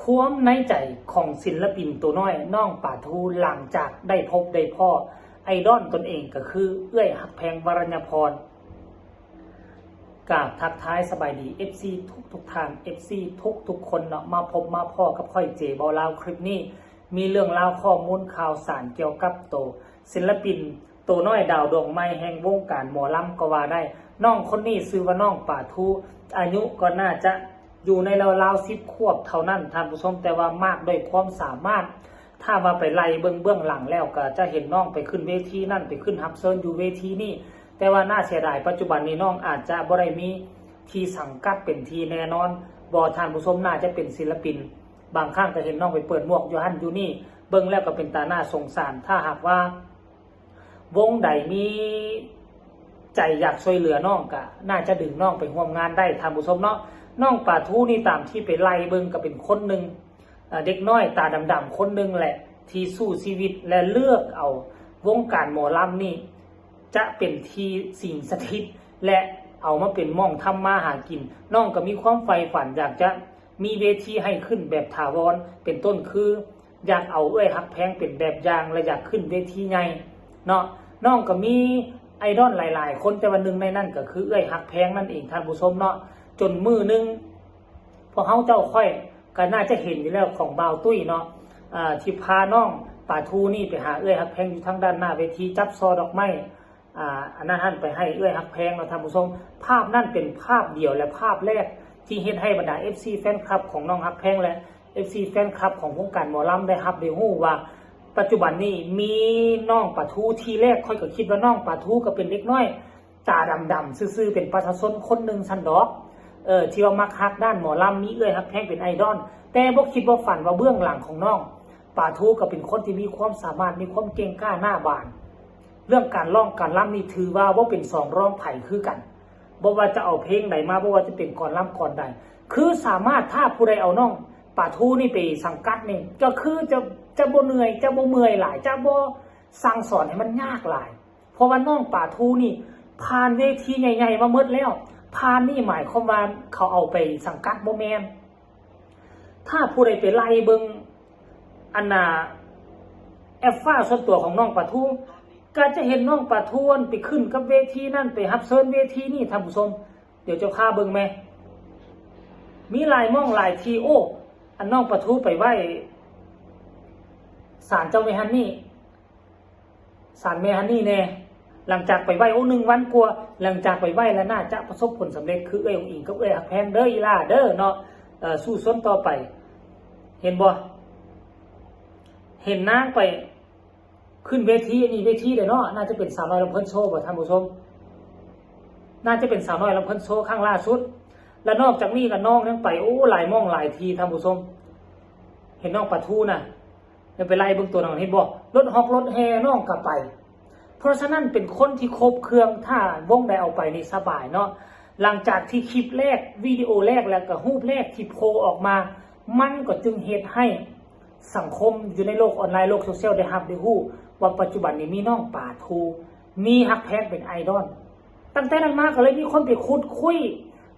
ຄວາມໃນໃຈຂອງສິນລະປິນໂຕນ້ອຍນ້ອງປາທູ ຫຼັງຈາກໄດ້ພົບໄດ້ພໍ້ໄອດອນຕົນເອງ ກໍຄືເອື້ອຍຮັກແພງ ວະລັນຍະພອນ. ກາບທັກທາຍສະບາຍດີ ເອັຟຊີ ທຸກໆທ່ານ ເອັຟຊີ ທຸກໆຄົນເນາະ ມາພົບມາພໍ້ກັບຂ້ອຍ ເຈ ເບົາລາວ. ຄລິບນີ້ມີເລື່ອງລາວ ຂໍ້ມູນຂ່າວສານກ່ຽວກັບໂຕ ສິນລະປິນໂຕນ້ອຍດາວດວງໃໝ່ແຫ່ງວົງການໝໍລຳກໍວ່າໄດ້. ນ້ອງຄົນນີ້ຊື່ວ່ານ້ອງປາທູ ອາຍຸກໍໜ້າຈະຢູ່ໃນລາວໆສິບຂວບເທົ່ານັ້ນທ່ານຜູ້ຊົມ, ແຕ່ວ່າມາກດ້ວຍຄວາມສາມາດ. ຖ້າວ່າໄປໄລ່ເບິ່ງເບື້ອງຫຼັງແລ້ວ ກໍຈະເຫັນນ້ອງໄປຂຶ້ນເວທີນັ້ນ ໄປຂຶ້ນຮັບເຊີນຢູ່ເວທີນີ້, ແຕ່ວ່າໜ້າເສຍດາຍ ປັດຈຸບັນນີ້ນ້ອງອາດຈະບໍ່ໄດ້ມີທີ່ສັງກັດເປັນທີ່ແນ່ນອນ. ບໍ່ ທ່ານຜູ້ຊົມ, ໜ້າຈະເປັນສິນລະປິນ. ບາງຄັ້ງກໍເຫັນນ້ອງໄປເປີດໝວກຢູ່ຫັ້ນຢູ່ນີ້, ເບິ່ງແລ້ວກໍເປັນຕາໜ້າສົງສານ. ຖ້າຫາກວ່າ ວົງໃດມີໃຈຢາກຊ່ວຍເຫຼືອນ້ອງ ກະໜ້າຈະດຶງນ້ອງໄປຮ່ວມງານໄດ້ທ່ານຜູ້ຊົມເນາະ. ນ້ອງປາທູນີ້ ຕາມທີ່ໄປໄລ່ເບິ່ງ ກະເປັນຄົນໜຶ່ງ ເອີ ເດັກນ້ອຍຕາດຳໆຄົນໜຶ່ງແຫຼະ ທີ່ສູ້ຊີວິດ ແລະ ເລືອກເອົາວົງການໝໍລຳນີ້ ຈະເປັນທີ່ສິງສະຖິດ ແລະ ເອົາມາເປັນໝ່ອງທຳມາຫາກິນ. ນ້ອງກໍມີຄວາມໃຝ່ຝັນຢາກຈະ ມີເວທີໃຫ້ຂຶ້ນແບບຖາວອນ ເປັນຕົ້ນຄື ຢາກເອົາເອື້ອຍຮັກແພງເປັນແບບຢ່າງ ແລະ ຢາກຂຶ້ນເວທີໃຫຍ່ເນາະ. ນ້ອງກໍມີໄອດອນຫຼາຍໆຄົນ, ແຕ່ວ່າໜຶ່ງໃນນັ້ນກໍຄືເອື້ອຍຮັກແພງນັ້ນເອງທ່ານຜູ້ຊົມເນາະ. ຈົນມື້ໜຶ່ງ ພວກເຮົາເຈົ້າຂ້ອຍກໍໜ້າຈະເຫັນຢູ່ແລ້ວ ຂອງບ່າວຕຸ້ຍເນາະ ອາ ທີ່ພານ້ອງປາທູນີ້ໄປຫາເອື້ອຍຮັກແພງຢູ່ທາງດ້ານໜ້າເວທີ ຈັບຊໍ່ດອກໄມ້ ອາ ອັນນັ້ນຫັ້ນໄປໃຫ້ເອື້ອຍຮັກແພງເນາະທ່ານຜູ້ຊົມ. ພາບນັ້ນເປັນພາບດຽວ ແລະ ພາບແລກທີ່ເຮັດໃຫ້ບັນດາເອັຟຊີແຟນຄລັບຂອງນ້ອງຮັກແພງ ແລະ ເອັຟຊີແຟນຄລັບຂອງວົງການໝໍລຳໄດ້ຮັບໄດ້ຮູ້ວ່າ ປັດຈຸບັນນີ້ມີນ້ອງປາທູ. ທີແລກຂ້ອຍກໍຄິດວ່ານ້ອງປາທູກໍເປັນເດັກນ້ອຍຕາດຳໆຊື່ໆ ເປັນປະຊາຊົນຄົນໜຶ່ງຊັ້ນດອກ ເອີ ທີ່ວ່າມັກຮັກດ້ານໝໍລຳ ມີເອື້ອຍຮັກແພງເປັນໄອດອນ, ແຕ່ບໍ່ຄິດບໍ່ຝັນວ່າເບື້ອງຫຼັງຂອງນ້ອງ ປາທູກໍເປັນຄົນທີ່ມີຄວາມສາມາດ ມີຄວາມເກັ່ງກ້າໜ້າບານ. ເລື່ອງການຮ້ອງການລຳນີ້ຖືວ່າບໍ່ເປັນສອງລອງໃຜຄືກັນ. ບໍ່ວ່າຈະເອົາເພງໃດມາ, ບໍ່ວ່າຈະເປັນກອນລຳກອນໃດ ຄືສາມາດ, ຖ້າຜູ້ໃດເອົານ້ອງປາທູນີ້ໄປສັງກັດນີ້ ກໍຄືຈະ, ຈະບໍ່ເໜື່ອຍ, ຈະບໍ່ເມື່ອຍຫຼາຍ, ຈະບໍ່ສັ່ງສອນໃຫ້ມັນຍາກຫຼາຍ. ເພາະວ່ານ້ອງປາທູນີ້ຜ່ານເວທີໃຫຍ່ໆມາໝົດແລ້ວ. ຜ່ານນີ້ໝາຍຄວາມວ່າເຂົາເອົາໄປສັງກັດບໍ່ແມ່ນ. ຖ້າຜູ້ໃດໄປໄລ່ເບິ່ງ ອັນນ່າ ແອັບຟ້າສ່ວນຕົວຂອງນ້ອງປາທູ ກໍຈະເຫັນນ້ອງປາທູໄປຂຶ້ນກັບເວທີນັ້ນ ໄປຮັບເຊີນເວທີນີ້ ທ່ານຜູ້ຊົມ. ດຽວຈະພາເບິ່ງແມ. ມີຫຼາຍໝ່ອງຫຼາຍທີ່. ໂອ້ ອັນນ້ອງປາທູໄປໄຫວ້ສານເຈົ້າແມ່ຮັນນີ້ ສານແມ່ຮັນນີ້ແດ່. ຫຼັງຈາກໄປໄຫວ້ ໂອ້ ໜຶ່ງວັນກວ່າ, ຫຼັງຈາກໄປໄຫວ້ແລ້ວໜ້າຈະປະສົບຜົນສຳເລັດ ຄືເອື້ອຍອຸງອິງກັບເອື້ອຍຮັກແພງເດີ ອີຫຼ້າເດີເນາະ. ເອີ ສູ້ຊົນຕໍ່ໄປ. ເຫັນບໍ່? ເຫັນນາງໄປຂຶ້ນເວທີ, ອັນນີ້ເວທີເດ້ເນາະ, ໜ້າຈະເປັນສາວນ້ອຍລຳເພີນໂຊບໍ່ທ່ານຜູ້ຊົມ? ໜ້າຈະເປັນສາວນ້ອຍລຳເພີນໂຊຄັ້ງລ່າສຸດ. ແລະ ນອກຈາກນີ້ກໍນ້ອງຍັງໄປ, ໂອ້ ຫຼາຍໝ່ອງຫຼາຍທີ່ທ່ານຜູ້ຊົມ. ເຫັນນ້ອງປາທູນະ. ແລ້ວໄປໄລ່ເບິ່ງຕົວໜັງ ເຫັນບໍ່? ລົດຮອກລົດແຫ່ນ້ອງກໍໄປ. ເພາະສະນັ້ນເປັນຄົນທີ່ຄົບເຄື່ອງ, ຖ້າວົງໃດເອົາໄປນີ້ສະບາຍເນາະ. ຫຼັງຈາກທີ່ຄລິບແລກ, ວິດີໂອແລກ ແລະ ກໍຮູບແລກທີ່ໂພອອກມາ, ມັນກໍຈຶ່ງເຮັດໃຫ້ສັງຄົມຢູ່ໃນໂລກອອນລາຍ, ໂລກໂຊຊຽວ ໄດ້ຮັບໄດ້ຮູ້ວ່າປັດຈຸບັນນີ້ມີນ້ອງປາທູ, ມີຮັກແພງເປັນໄອດອນ. ຕັ້ງແຕ່ນັ້ນມາກໍເລີຍມີຄົນໄປຂຸດຄຸຍ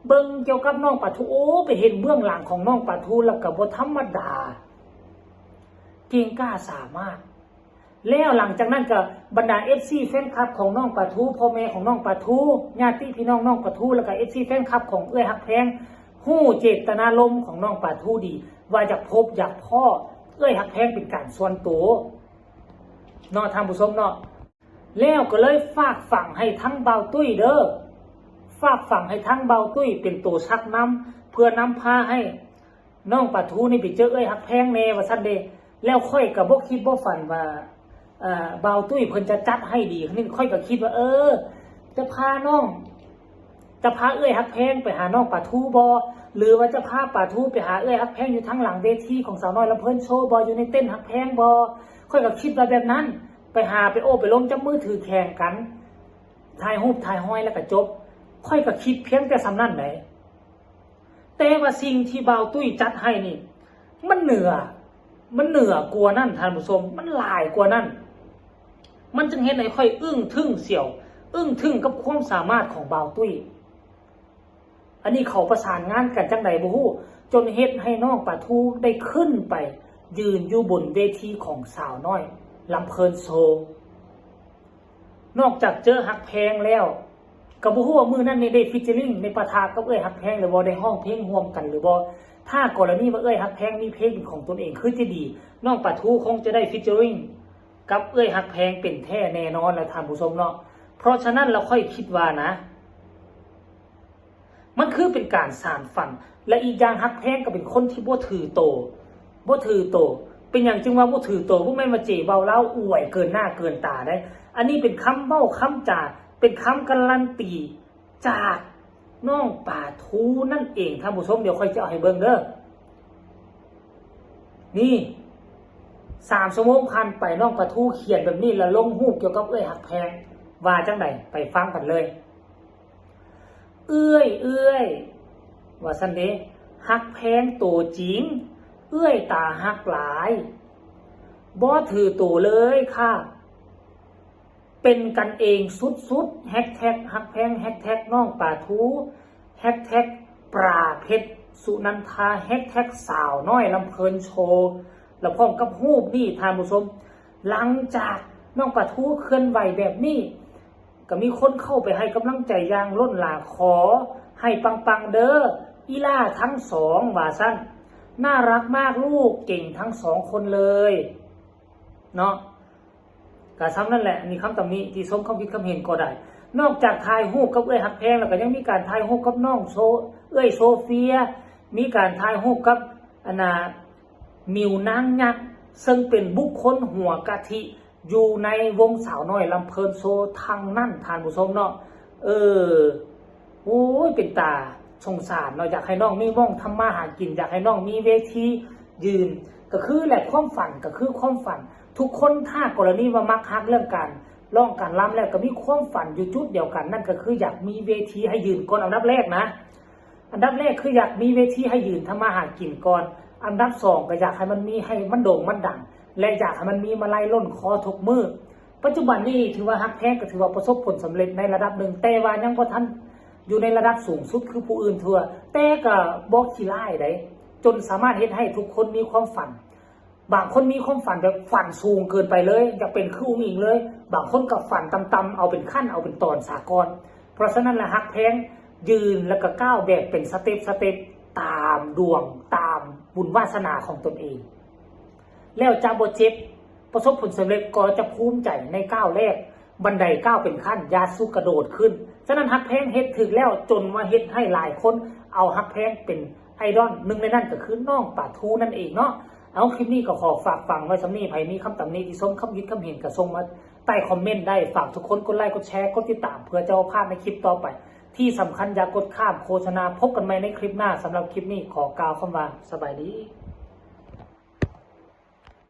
ເບິ່ງກ່ຽວກັບນ້ອງປາທູ. ໂອ້ ໄປເຫັນເບື້ອງຫຼັງຂອງນ້ອງປາທູແລ້ວກໍບໍ່ທຳມະດາ. ເກັ່ງກ້າສາມາດ. ແລ້ວຫຼັງຈາກນັ້ນກໍບັນດາເອັຟຊີແຟນຄລັບຂອງນ້ອງປາທູ, ພໍ່ແມ່ຂອງນ້ອງປາທູ, ຍາດຕິພີ່ນ້ອງນ້ອງປາທູ ແລ້ວກໍເອັຟຊີແຟນຄລັບຂອງເອື້ອຍຮັກແພງ ຮູ້ເຈດຕະນາລົມຂອງນ້ອງປາທູດີ ວ່າຢາກພົບຢາກພໍ້ເອື້ອຍຮັກແພງເປັນການສ່ວນໂຕເນາະ ທ່ານຜູ້ຊົມເນາະ. ແລ້ວກໍເລີຍຝາກຝັງໃຫ້ທັງບ່າວຕຸ້ຍເດີ, ຝາກຝັງໃຫ້ທັງບ່າວຕຸ້ຍເປັນໂຕຊັກນຳ ເພື່ອນຳພາໃຫ້ ນ້ອງປາທູນີ້ໄປເຈີເອື້ອຍຮັກແພງແດ່ວ່າຊັ້ນເດ. ແລ້ວຂ້ອຍກໍບໍ່ຄິດບໍ່ຝັນວ່າ ເອີ ບ່າວຕຸ້ຍເພິ່ນຈະຈັດໃຫ້ດີຂະໜາດນີ້. ຂ້ອຍກໍຄິດວ່າ ເອີ ຈະພານ້ອງ ຈະພາເອື້ອຍຮັກແພງໄປຫານ້ອງປາທູບໍ ຫຼືວ່າຈະພາປາທູໄປຫາເອື້ອຍຮັກແພງຢູ່ທາງຫຼັງເວທີຂອງສາວນ້ອຍລຳເພີນໂຊບໍ ຢູ່ໃນເຕັນຮັກແພງບໍ. ຂ້ອຍກໍຄິດວ່າແບບນັ້ນ ໄປຫາ ໄປໂອ້ໄປລົມ ຈັບມືຖືແຂ່ງກັນ ຖ່າຍຮູບຖ່າຍຮອຍແລ້ວກໍຈົບ. ຂ້ອຍກໍຄິດພຽງແຕ່ສ່ຳນັ້ນໃດ. ແຕ່ວ່າສິ່ງທີ່ບ່າວຕຸ້ຍຈັດໃຫ້ນີ້ ມັນເໜືອ, ມັນເໜືອກວ່ານັ້ນທ່ານຜູ້ຊົມ, ມັນຫຼາຍກວ່ານັ້ນ. ມັນຈຶ່ງເຮັດໃຫ້ຂ້ອຍອຶ້ງທຶ່ງສ່ຽວ, ອຶ້ງທຶ່ງກັບຄວາມສາມາດຂອງບ່າວຕຸ້ຍ. ໄອ ອັນນີ້ເຂົາປະສານງານກັນຈັ່ງໃດບໍ່ຮູ້ ຈົນເຮັດໃຫ້ນ້ອງປາທູໄດ້ຂຶ້ນໄປຢືນຢູ່ບົນເວທີຂອງສາວນ້ອຍລຳເພີນໂຊ. ນອກຈາກເຈີຮັກແພງແລ້ວ ກໍບໍ່ຮູ້ວ່າມື້ນັ້ນນີ້ໄດ້ featuring ໄດ້ປະທະກັບເອື້ອຍຮັກແພງຫຼືບໍ່ ໄດ້ຮ້ອງເພງຮ່ວມກັນຫຼືບໍ່. ຖ້າກໍລະນີວ່າເອື້ອຍຮັກແພງມີເພງເປັນຂອງຕົນເອງຄືຈະດີ ນ້ອງປາທູຄົງຈະໄດ້ featuring ກັບເອື້ອຍຮັກແພງເປັນແທ້ແນ່ນອນແຫຼະທ່ານຜູ້ຊົມເນາະ. ເພາະສະນັ້ນລະຂ້ອຍຄິດວ່ານະ ມັນຄືເປັນການສານຝັນ ແລະ ອີກຢ່າງຮັກແພງກໍເປັນຄົນທີ່ບໍ່ຖືໂຕ ບໍ່ຖືໂຕ. ເປັນຫຍັງຈຶ່ງວ່າບໍ່ຖືໂຕ? ບໍ່ແມ່ນວ່າເຈເວົ້າລາວອວຍເກີນໜ້າເກີນຕາໃດ. ອັນນີ້ເປັນຄຳເວົ້າຄຳຈາ ເປັນຄຳກາຣັນຕີຈາກນ້ອງປາທູນັ້ນເອງທ່ານຜູ້ຊົມ. ດຽວຂ້ອຍຈະເອົາໃຫ້ເບິ່ງເດີ. ນີ້ ສາມຊົ່ວໂມງຜ່ານໄປ ນ້ອງປາທູຂຽນແບບນີ້ ແລ້ວລົງຮູບກ່ຽວກັບເອື້ອຍຮັກແພງ ວ່າຈັ່ງໃດ? ໄປຟັງກັນເລີຍ. ເອື້ອຍ ເອື້ອຍ ວ່າຊັ້ນເດ ຮັກແພງໂຕຈິງ ເອື້ອຍຕາຮັກຫຼາຍ ບໍ່ຖືໂຕເລີຍຄ່າ ເປັນກັນເອງສຸດໆ ແຮັກແທັກຮັກແພງ ແຮັກແທັກນ້ອງປາທູ ແຮັກແທັກປາເພັດສຸນັນທາ ແຮັກແທັກສາວນ້ອຍລຳເພີນໂຊ ແລະ ພ້ອມກັບຮູບນີ້ທ່ານຜູ້ຊົມ. ຫຼັງຈາກນ້ອງປາທູເຄື່ອນໄຫວແບບນີ້ ກໍມີຄົນເຂົ້າໄປໃຫ້ກຳລັງໃຈຢ່າງລົ້ນຫຼາຍ ຂໍໃຫ້ປັງໆເດີອີ່ຫຼ້າທັງສອງ ວ່າຊັ້ນ. ໜ້າລັກມາກລູກ ເກັ່ງທັງສອງຄົນເລີຍເນາະ. ກໍສ່ຳນັ້ນແຫຼະ ອັນນີ້ຄຳຕຳໜິທີ່ຊົມຄຳຄິດຄຳເຫັນກໍໄດ້. ນອກຈາກຖ່າຍຮູບກັບເອື້ອຍຮັກແພງແລ້ວ ກໍຍັງມີການຖ່າຍຮູບກັບນ້ອງໂຊ ເອື້ອຍໂຊເຟຍ ມີການຖ່າຍຮູບກັບ ອັນນ່າ ມິວນາງຍັກ ເຊິ່ງເປັນບຸກຄົນຫົວກະທິຢູ່ໃນວົງສາວນ້ອຍລຳເພີນໂຊທັງນັ້ນທ່ານຜູ້ຊົມເນາະ. ເອີ ໂອ້ຍ ເປັນຕາສົງສານເນາະ. ຢາກໃຫ້ນ້ອງມີໝ່ອງທຳມາຫາກິນ ຢາກໃຫ້ນ້ອງມີເວທີຢືນ ກໍຄືແຫຼະ ຄວາມຝັນກໍຄືຄວາມຝັນ. ທຸກຄົນຖ້າກໍລະນີວ່າມັກຮັກເລື່ອງການຮ້ອງການລຳແລ້ວ ກໍມີຄວາມຝັນຢູ່ຈຸດດຽວກັນ ນັ້ນກໍຄືຢາກມີເວທີໃຫ້ຢືນກ່ອນອັນດັບແລກນະ. ອັນດັບແລກຄືຢາກມີເວທີໃຫ້ຢືນທຳມາຫາກິນກ່ອນ. ອັນດັບສອງກໍຢາກໃຫ້ມັນມີ ໃຫ້ມັນໂດ່ງມັນດັງ ແລະ ຢາກໃຫ້ມັນມີມາໄລ່ລົ້ນຄໍທຸກມື້. ປັດຈຸບັນນີ້ຖືວ່າຮັກແພງກໍຖືວ່າປະສົບຜົນສຳເລັດໃນລະດັບໜຶ່ງ ແຕ່ວ່າຍັງບໍ່ທັນຢູ່ໃນລະດັບສູງສຸດຄືຜູ້ອື່ນເທື່ອ ແຕ່ກໍບໍ່ຂີ້ລ້າຍໃດ ຈົນສາມາດເຮັດໃຫ້ທຸກຄົນມີຄວາມຝັນ. ບາງຄົນມີຄວາມຝັນແບບຝັນສູງເກີນໄປເລີຍ ຢາກເປັນຄືອຸ້ງອິງເລີຍ. ບາງຄົນກໍຝັນຕ່ຳໆ ເອົາເປັນຂັ້ນ ເອົາເປັນຕອນສາກ່ອນ. ເພາະສະນັ້ນລະ ຮັກແພງຢືນ ແລ້ວກໍກ້າວແບບເປັນສະເຕັບສະເຕັບ ຕາມດວງ ຕາມບຸນວາສະໜາຂອງຕົນເອງ. ແລ້ວຈະບໍ່ເຈັບ ປະສົບຜົນສຳເລັດກໍຈະພູມໃຈໃນກ້າວແລກ ບັນໄດກ້າວເປັນຂັ້ນ ຢ່າສູ່ກະໂດດຂຶ້ນ. ສະນັ້ນຮັກແພງເຮັດຖືກແລ້ວ ຈົນວ່າເຮັດໃຫ້ຫຼາຍຄົນເອົາຮັກແພງເປັນໄອດອນ ໜຶ່ງໃນນັ້ນກໍຄືນ້ອງປາທູນັ້ນເອງເນາະ. ເອົາ ຄລິບນີ້ກໍຂໍຝາກຝັງໄວ້ສ່ຳນີ້ ໃຜມີຄຳຕຳໜິຕິຊົມຄຳຄິດຄຳເຫັນກໍສົ່ງມາໃຕ້ຄອມເມັນໄດ້. ຝາກທຸກຄົນກົດໄລ ກົດແຊ ກົດຕິດຕາມ ເພື່ອຈະບໍ່ພາດໃນຄລິບຕໍ່ໄປ. ທີ່ສຳຄັນຢ່າກົດຂ້າມໂຄສະນາ. ພົບກັນໃໝ່ໃນຄລິບໜ້າ. ສຳລັບຄລິບນີ້ຂໍກ່າວຄຳວ່າສະບາຍດີ.